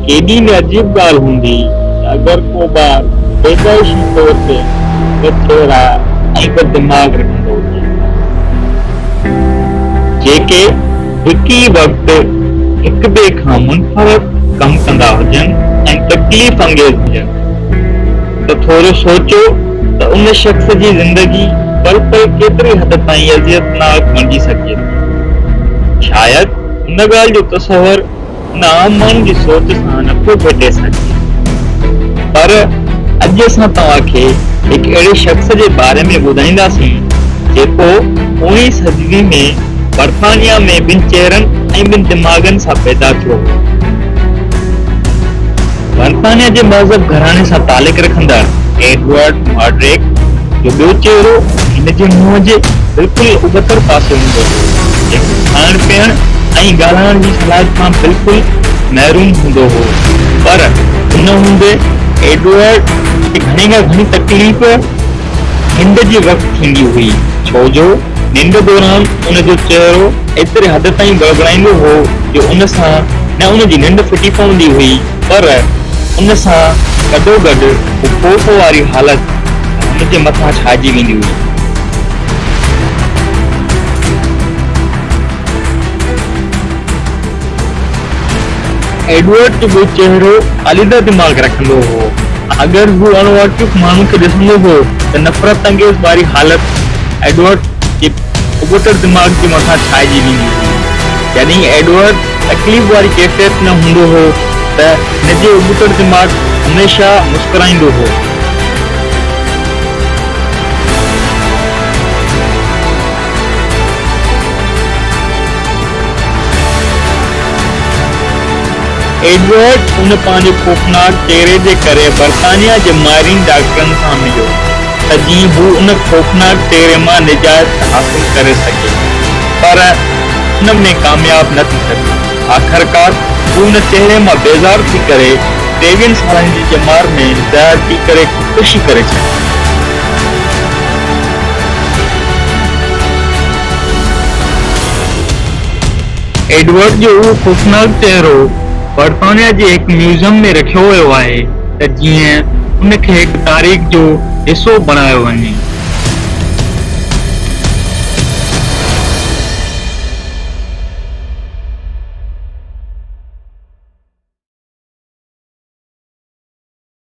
ڪيڏي نه عجيب ڳالهه هوندي ته اگر ڪو ٻار پيدائشي طور تي ٻه چهرا ۽ ٻه دماغ رکندو هجي، جيڪي هڪ ئي وقت هڪ ٻئي کان منفرد ڪم ڪندا هجن ۽ تڪليف انگيز هجن ته ٿورو سوچيو ته ان شخص جي زندگي پل پل ڪيتري حد تائين اذيتناڪ بڻجي سگهجي ٿي. شايد ان ڳالهه جو تصور ان عام ماڻهو جي سوچ سان نٿو ڀيٽي سگهجي. پر اڄ اسان توهان کي هڪ اهڙي شخص جي باري ۾ ٻڌائينداسين جيڪو اوڻيهين صدي ۾ برطانيا ۾ ٻن چهرن ۽ ٻن دماغن سان پيدا ٿيو هو. برطانيا جي مهذب گهراڻي سان تعلق رکندڙ ايڊورڊ مارڊريڪ جو ٻيو چهرو هن جي منهن جي بلڪل ابتڙ پاسي هوندو هو، جيڪو کائڻ پيئڻ ۽ ڳالهائڻ جي صلاحيت کان بلڪل محروم هوندو هو. پر ان هوندي ايڊورڊ کي گهڻي کان گهڻي تڪليف ننڊ جي وقت ٿيندي هئي، ڇو جو ننڊ دوران ان جو چهرو ايتري حد تائين بڙبڙائيندو هو جو ان سان نه ان جي ننڊ ڦٽي پوندي هئي پر ان سان گڏوگڏ هو خوف واري حالت هن جي مٿان ڇائجي ويندي هئي. ايڊورڊ جو ٻيو چهرو آليده دماغ رکندو هو. اگر هو اڻ واقف ماڻهو کي ڏسندو هو ته نفرت انگيز واري حالت ايڊورڊ جي ابتڙ دماغ جي مٿان ڇائجي ويندي هئي. جڏهن ايڊورڊ تڪليف واري ڪيفيت ۾ هوندو هو ته هن جي ابتڙ دماغ هميشه مسڪرائيندو هو. ايڊورڊ ان پنهنجي خوفناڪ چهري جي ڪري برطانيا جي ماهرين ڊاڪٽرن سان مليو ته جيئن هو ان خوفناڪ چهري مان نجات حاصل ڪري سگهي پر ان ۾ ڪامياب نه ٿي سگهيو. آخرڪار هو ان چهري مان بيزار ٿي ڪري ٽيويهن سالن جي ڄمار ۾ زهر پي ڪري خودڪشي ڪري ڇڏي. ايڊورڊ جو اهو خوفناڪ چهرو برطانيا جي هڪ ميوزيم ۾ رکيو ويو آهي ته جيئن ان کي هڪ تاريخ جو حصو بڻايو وڃي.